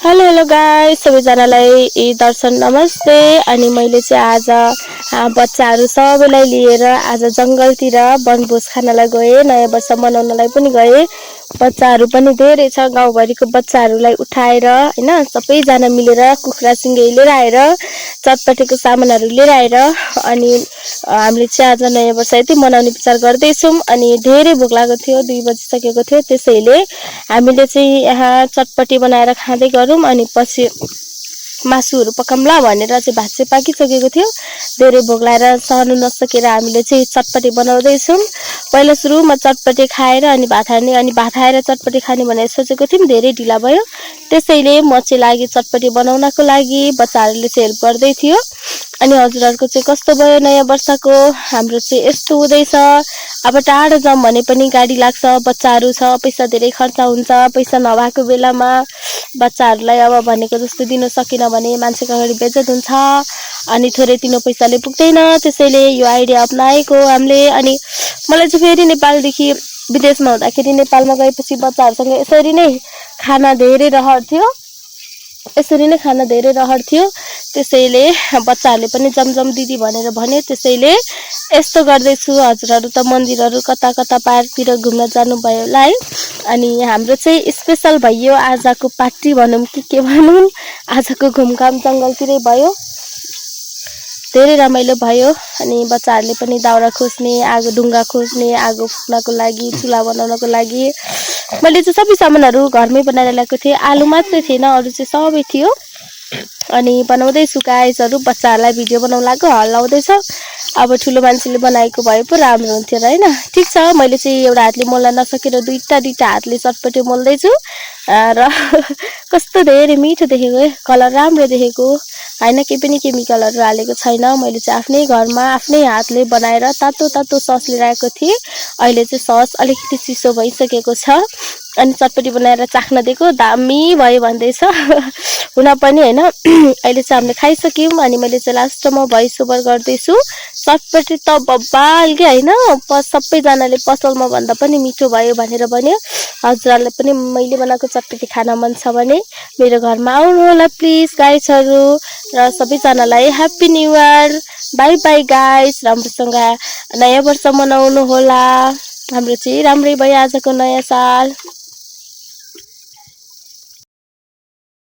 Hello hello guys सबैजनालाई दर्शन नमस्ते। अनि मैले चाहिँ आज बच्चाहरू सबैलाई लिएर आज जंगलतिर वनभोज खानलाई गए, नयाँ वर्ष मनाउनलाई पनि गए। बच्चाहरू पनि धेरै छ, गाउँभरिको बच्चाहरूलाई उठाएर हैन सबैजना मिलेर कुखुरा सिंगै लिएर आएर चटपटेको सामानहरू लिएर आएर अनि हामीले चाहिँ आज नयाँ वर्ष यति मनाउने विचार गर्दैछौँ। अनि धेरै भोक लागेको थियो, 2 बजिसकेको थियो, त्यसैले हामीले चाहिँ यहाँ चटपटी बनाएर खाँदै गरौँ अनि पछि मासुहरू पकाउँला भनेर चाहिँ भात चाहिँ पाकिसकेको थियो। धेरै भोक लागेर सहनु नसकेर हामीले चाहिँ चटपटी बनाउँदै छौँ। पहिला सुरुमा चटपटी खाएर अनि भात खाने, अनि भात खाएर चटपटी खाने भनेर सोचेको थियौँ, धेरै ढिला भयो। त्यसैले म चाहिँ लागि चटपटी बनाउनको लागि, बच्चाहरूले चाहिँ हेल्प गर्दै थियो। अनि हजुरहरूको चाहिँ कस्तो भयो नयाँ वर्षको? हाम्रो चाहिँ यस्तो हुँदैछ, अब टाढो जाऊँ भने पनि गाडी लाग्छ, बच्चाहरू छ, पैसा धेरै खर्च हुन्छ। पैसा नभएको बेलामा बच्चाहरूलाई अब भनेको जस्तो दिन सकिन भने मान्छेको अगाडि बेइज्जत हुन्छ अनि थोरै तिनो पैसाले पुग्दैन। त्यसैले यो आइडिया अपनाएको हामीले। अनि मलाई चाहिँ फेरि नेपालदेखि विदेशमा हुँदाखेरि नेपालमा गएपछि बच्चाहरूसँग यसरी नै खाना धेरै रहर थियो, त्यसैले बच्चाहरूले पनि जमजम दिदी भनेर भन्यो। त्यसैले यस्तो गर्दैछु। हजुरहरू त मन्दिरहरू कता कता पार्कतिर घुम्न जानुभयो होला है। अनि हाम्रो चाहिँ स्पेशल भयो आजको पार्टी भनौँ कि के भनौँ, आजको घुमघाम जङ्गलतिरै भयो, धेरै रमाइलो भयो। अनि बच्चाहरूले पनि दाउरा खोज्ने, आगो ढुङ्गा खोज्ने, आगो फुक्नको लागि, चुल्हा बनाउनको लागि मैले चाहिँ सबै सामानहरू घरमै बनाएर ल्याएको थिएँ। आलु मात्रै थिएन, अरू चाहिँ सबै थियो। अनि बनाउँदैछु गाइसहरू, बच्चाहरूलाई भिडियो बनाउन लाग्यो, हल्लाउँदैछ। अब ठुलो मान्छेले बनाएको भए पो राम्रो हुन्थ्यो र हैन। ठिक छ, मैले चाहिँ एउटा हातले मोल्न नसकेर दुईटा हातले चटपटे मोल्दैछु र कस्तो धेरै मिठो देखेको, कलर राम्रो देखेको हैन, केही पनि केमिकलहरू हालेको छैन। मैले चाहिँ आफ्नै घरमा आफ्नै हातले बनाएर तातो सस लिएर आएको थिएँ। अहिले चाहिँ सस अलिकति चिसो भइसकेको छ अनि चटपटी बनाएर चाख्न दिएको, दामी भयो भन्दैछ हुन पनि हैन। अहिले चाहिँ हामीले खाइसक्यौँ अनि मैले चाहिँ लास्टमा भोइस ओभर गर्दैछु। चटपटी त बब्बाल के हैन, सबैजनाले पसलमा भन्दा पनि मिठो भयो भनेर भन्यो। हजुरहरूलाई पनि मैले बनाएको चटपटी खान मन छ भने मेरो घरमा आउनु होला प्लिज गाइसहरू। र सबैजनालाई happy new year, by by guys. राम्रोसँग नयाँ वर्ष मनाउनु होला। हाम्रो चाहिँ राम्रै भयो आजको नयाँ साल।